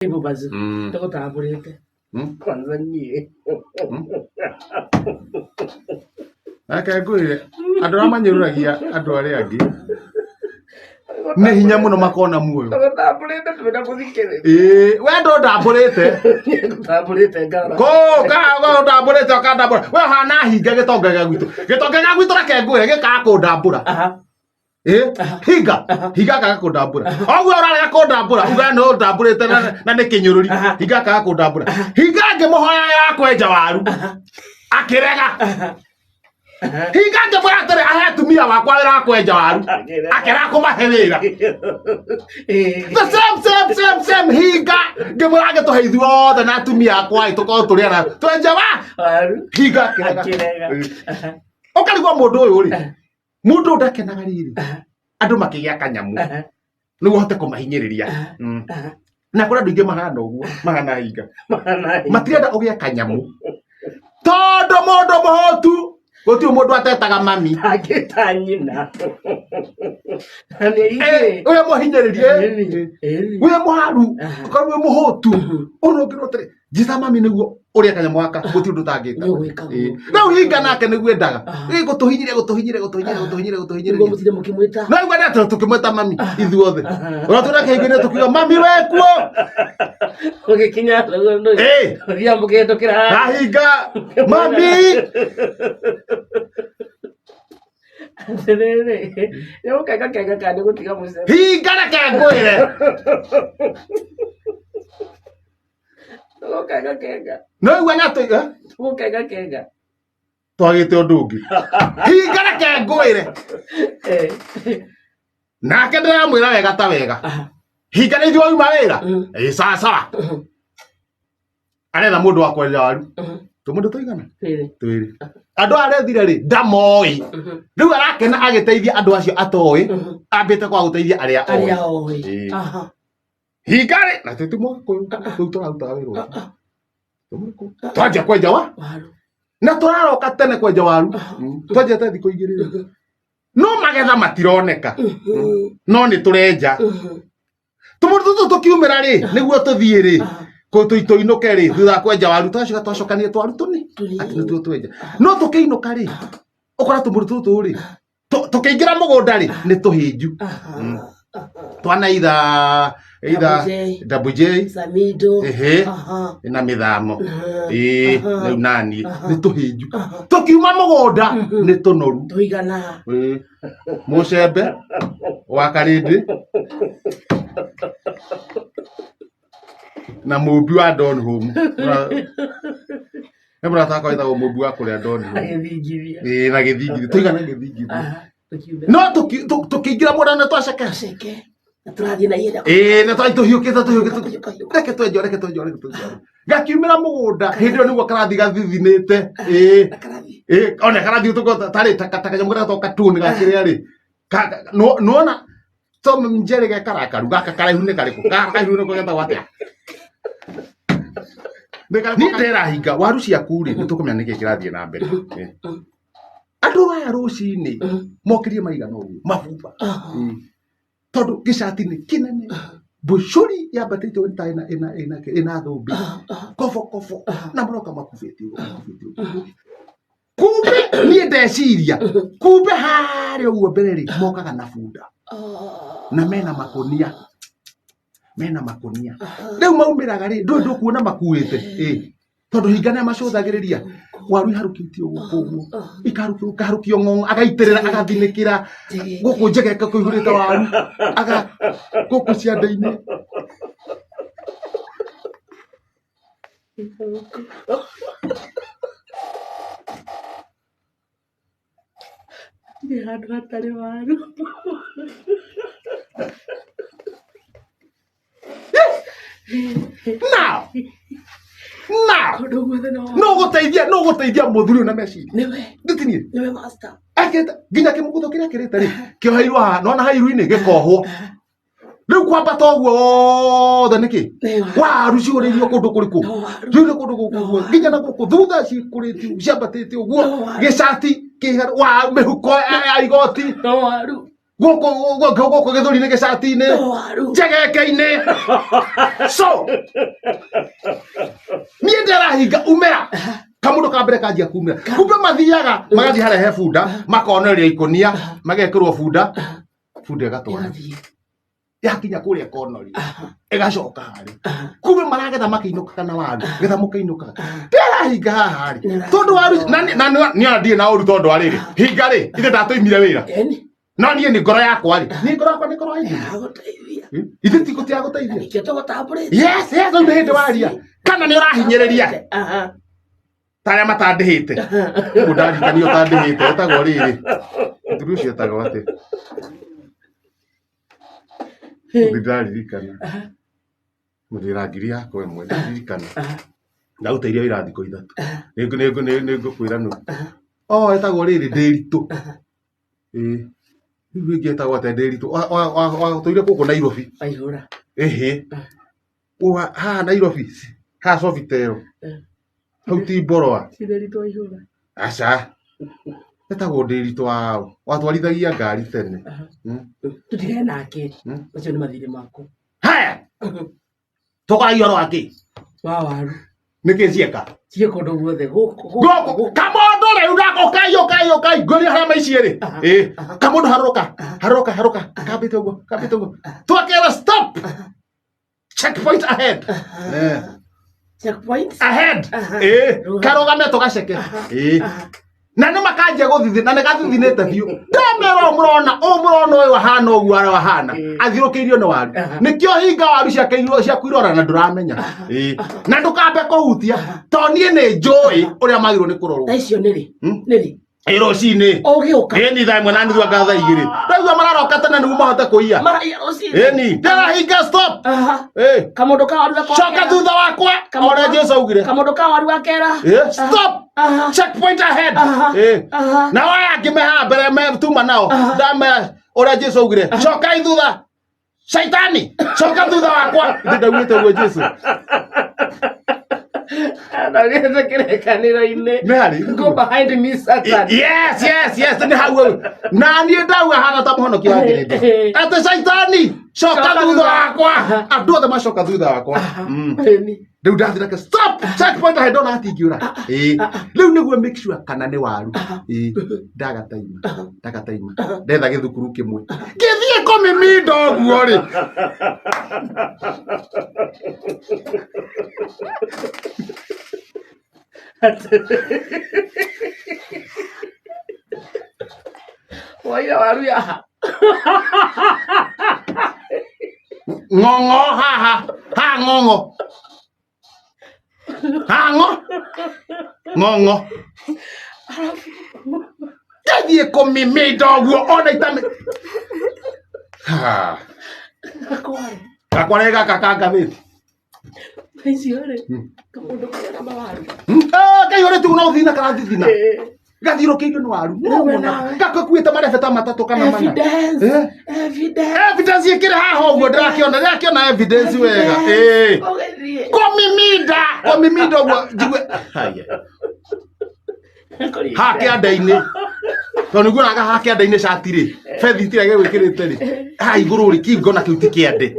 Karibu Mm. Tũgũtambũrĩte. Kwanza niĩ. Reke ngwĩre andũ arĩa manyũrũragia andũ arĩa angĩ nĩ hinya mũno makona muoyo. Tũgũtambũrĩte twĩna mũthikĩrĩria. Ĩĩ, we ndũndambũrĩte. Ngũtambũrĩte ngara. Kũ ka we ũndambũrĩte ũkandambũra. We ũhana hinga gĩtonga gĩa gwitũ. Gĩtonga gĩa gwitũ reke ngwĩre gĩkaga kũndambũra. Aha. Ĩ, hinga hinga kaga kũndambũra. Oguo ũrarega kũndambũra uga nĩ ũndambũrĩte na nĩ kĩnyũrũri. Hinga kaga kũndambũra. Hinga ngĩmũhoya ya kwenja waru. Akĩrega. Hinga ngĩmwĩra atĩrĩ ahe atumia wakwa wĩra wa kwenja waru. Akĩrega kũmahe wĩra. The same same same same hinga ngĩmwĩra angĩtũhe ithuothe na atumia akwa ĩ tũkorwo tũrĩ ana twenje wa Waru. hinga akĩrega. Akĩrega. Ũkarigwo mũndũ ũyũ rĩ mũndũ ũyũ ndakenaga rĩrĩ andũ makĩgĩa kanyamũ nĩguo hote kũmahinyĩrĩria. Na kũrĩ andũ aingĩ mahana ũguo mahana hinga matirenda ũgĩe kanyamũ tondũ mũndũ mũhũtu gũtirĩ mũndũ atetaga mami. Angĩta nyina. Na nĩ Eh, ithuĩ. ũrĩa mũhinyĩrĩrie Ĩni. wĩ mũharu ũkorwo wĩ mũhũtu ũna ũngĩrwo atĩrĩ njĩta mami nĩguo ũrĩa kanyamũ gaka gũtirĩ ũndũ ũtangĩka. Nĩũgwĩka Ĩĩ. guo. Rĩu hinga nake nĩguo endaga Ĩ, gũtũhinyĩria gũtũhinyĩria gũtũhinyĩria gũtũhinyĩria Nĩguo gũtũhinyĩrĩria mũtinde mũkĩmwĩta. no igua nĩ tũkĩmwĩta mami ithuothe ũrĩa tũrĩa kĩhingo-inĩ tũkiuga mami wekuo Ũgĩkinya Ĩĩ. ũthiaga mũkĩhĩtũkĩra haha. nahinga mami Atĩrĩrĩ, nĩ gũkenga kenga kana nĩ gũtiga mũcere. Hinga reke ngwĩre. Nĩ gũkenga kenga. No igua nĩ atĩ eh? Nĩ gũkenga kenga. Twagĩte ũndũ ũngĩ. Hinga reke ngwĩre. Nake ndĩramwĩra wega ta wega. Hinga nĩ ithuĩ wauma wĩra. Ĩ sawa sawa. Aretha mũndũ wa kwenja waru. Tũmũndũ tũigana? Twĩrĩ. Twĩrĩ. Andũ aya arethire rĩ ndamoĩ. Rĩu arakena agĩteithia andũ acio atoĩ. Ambĩte kwa gũteithia arĩa oĩ. Arĩa oĩ. Ĩĩ. Hinga rĩ na tũti mwakũyũ rĩu tũrarutaga wĩra ũcio. Twanjia kwenja wa Waru. na tũraroka tene kwenja waru. Twenjete thikũ igĩrĩ rĩ. No magetha matironeka. No nĩ tũrenja. Tũmũndũ tũtũ tũkiumĩra rĩ nĩguo tũthiĩ rĩ tũinũke rĩ thutha wa kwenja waru twacoka twacokania twaru tũni atĩ nĩtuo twenja. No tũkĩinũka rĩ ũkora tũmũndũ tũtũ rĩ tũkĩingĩra mũgũnda rĩ nĩ tũhĩnju. Twana itha either Double J. Double J Samido. Ehe. Na mĩthamo. Ĩĩ, rĩu nani nĩ tũhĩnju. Tũkiuma mũgũnda nĩ tũnoru. Tũigana. Ĩĩ. Mũcembe wa Karĩndĩ na mũmbi wa Don Home. Nĩ mũrata wakwa wĩtagwo mũmbi wa kũrĩa Don Home. Agĩthingithia. Ĩĩ, na gĩthingithia. Tũigana gĩthingithia. Tũkiumĩra. No tũkĩingĩra mũgũnda nĩ twaceke. Ceke. Na tũrathiĩ na ihenya. Ĩĩ, na twathiĩ tũhiũkĩte tũhiũkĩte. Kahiũ, kahiũ. Reke twenjwo, reke twenjwo, reke twenjwo. Gakiumĩra mũgũnda hĩndĩ ĩyo nĩguo karathi gathithinĩte. Ĩĩ. Na karathiĩ. Ĩĩ, ona karathi tũko tarĩ ta ta kanyamũ karĩa gatagwo katuni gakĩrĩa rĩ. Nĩwona Tom Njeri ge karakaru gaka karaihu nĩ karĩkũ? Gaka karaihu nĩko getagwo atĩa? Niĩ ndĩrahinga waru ciaku rĩ, nĩ tũkũmenya nĩkĩ kĩrathiĩ na mbere. Ĩĩ. Andũ aya rũcinĩ mokĩrie maigana ũguo mabuba. Ĩĩ. Tondũ gĩcati nĩ kĩnene mbũcũri yambatĩte ũũ ta ĩna ĩna ĩna ĩna thũmbĩ kobo kobo na maroka makubĩte ũguo makubĩte ũguo. Kumbe niĩ ndeciria kumbe harĩa ũguo mbere rĩ mokaga na bunda na mena makũnia mena makũnia rĩu maumĩraga rĩ ndũĩ ndũkuona makuĩte ĩ tondũ hinga nĩ amacũthagĩrĩria waru iharũkĩtio gũkũ ũguo ikarũkio ikarũkio ng'ong'o agaitĩrĩra agathinĩkĩra gũkũ njegeke kũihũrĩte waru aga gũkũ ciande-inĩ. Nĩ handũ hatarĩ waru. Now, now, Kũndũ guothe no waru. no gũteithia no gũteithia mũthuri ũyũ na meciria Nĩwe, nditinie nĩwe master. akĩte nginya kĩmũgũtho kĩrĩa kĩrĩte rĩ kĩoheirwo haha nona hairu-inĩ gĩkohwo rĩu kwambata ũguo wothe nĩkĩ waru ciũrĩirio kũndũ kũrĩkũ ciũrĩirio kũndũ gũkũ ũguo nginya na gũkũ thutha cikũrĩte ciambatĩte ũguo gĩcati kĩharu wa mĩhuko ya igoti No waru. Gũkũ gũkũ gũkũ gĩthũri-inĩ gĩcati-inĩ No waru. njegeke-inĩ so niĩ ndĩrahinga umĩra kamũndũ ka mbere kanjia kumĩra kumbe mathiaga magathiĩ harĩa he bunda makonereria ikũnia magekĩrwo bunda bunda ĩgatwara Ĩgathiĩ. Yakinya kũrĩa konoria ĩgacoka harĩ kumbe maragetha makĩinũkaga na waru getha mũkĩinũkaga ndĩrahinga haha rĩ tondũ waru na na niĩ ona ndirĩ na ũru tondũ wa rĩrĩ hinga rĩ ithe ndatũimire wĩra. Eni. No niĩ nĩ ngoro yakwa rĩ niĩ ngoro yakwa nĩ ngoro ya ithe. Yagũteithia. Ithe ti gũteithia. Nĩkĩo tũgũtambũrĩte. Yes, rĩu nĩ hĩndĩ waria kana nĩ ũrahinyĩrĩria ta arĩa matandĩhĩte ũguo ndaririkanio ũtandĩhĩte etagwo rĩrĩ mũtumia ũcio etagwo atĩ ndĩraririkana mũthĩra ngiri yakwa ĩmwe ndaririkana ndaruteire wĩra thikũ 3 nĩngũkwĩra nũ o etagwo rĩrĩ Ndĩritũ ĩĩ rĩu rĩngĩ etagwo atĩa Ndĩritũ watũire gũkũ Nairobi. Waihũra. Ĩhĩ haha Nairobi haha Sofitel hau ti Mboroa. Ti Ndĩritũ Waihũra. Aca etagwo Ndĩritũ wao watwarithagia ngari tene. Tũtigane nake. Macio nĩ mathirĩ maku. Haya tũkaragia ũhoro wa kĩ Wa waru. Nĩkĩ cieka Ciĩ kũndũ guothe gũkũ gũkũ kamondo rĩu na ũkai ũkai ũkai ngũria harĩa maici rĩ ĩ kamondo harũrũka harũrũka harũrũka kambĩte ũguo kambĩte ũguo twakera stop checkpoint ahead. Checkpoint ahead ĩ karũgame tũgaceke ĩ na nĩ makanjia gũthithi na nĩ gathithinĩte biũ ndamera ũũ mũrona ũũ mũrona ũyũ ahana ũguo arĩa ahana athirũkĩirio nĩ waru nĩkĩo hinga waru ciake ciaku irora na ndũramenya ĩ na ndũkambe kũhutia to niĩ nĩ njũĩ ũrĩa magĩrĩirwo nĩ kũrorwo. Thaa icio nĩ rĩ? Nĩ rĩ? Ĩ rũcinĩ. Ũgĩũka. Ĩni 1:30 anga thaa 2 ndaigua mararoka tene nĩguo mahote kũiya. Maraiya rũcinĩ. Ĩni ndĩrahinga stop. Ĩ Kamũndũ ka waru gakwa. Coka thutha wakwa ũrĩa Jesu augire. Kamũndũ ka waru gakera. Ĩ stop checkpoint ahead. Ĩ nao aya angĩ me haha mbere me tuma nao ndamera ũrĩa Jesu augire cokai thutha shaitani coka thutha wakwa ithe ndaugĩte ũguo Jesu. Ndaugĩte kĩrĩkanĩro-inĩ. Nĩ harĩ Go behind me Satan. Yes, nĩ hau hau. Na niĩ ndauga hana ta mũhonokia wa kĩrĩndĩ atĩ shaitani coka thutha wakwa andũ othe macoka thutha wakwa. Rĩu ndathirake stop checkpoint ahead ndona atingĩũra ĩĩ rĩu nĩguo make sure kana nĩ waru ĩĩ ndagataima ndagataima ndetha gĩthukuru kĩmwe ngĩthiĩ kũmiminda ũguo rĩ Waiya waru yaha. Ng'ong'o haha haha ng'ong'o haha ng'o ng'ong'o ndathiĩ kũmiminda ũguo ona itame Gakware. Gakware gaka ka ngathĩti. Icio rĩ kamũndũ karĩa na mawaru. Kaihũrĩte ũguo no ũthina karathithina gathirũkĩirio nĩ waru Rĩu nawe. Gakuĩte marebe ta matatũ kana mana. Evidence. Eh? Evidence. Evidence ĩkĩrĩ haha ũguo ndĩrakĩona ndĩrakĩona evidence wega ĩĩ Ũgĩthiĩ. Kũmiminda kũmiminda ũguo njigue haya Kũringa. haha kĩanda-inĩ tondũ nĩguo naga haha kĩanda-inĩ cati rĩ bethi tirĩa gĩgwĩkĩrĩte rĩ haha igũrũ rĩ kingo na kĩu ti kĩande.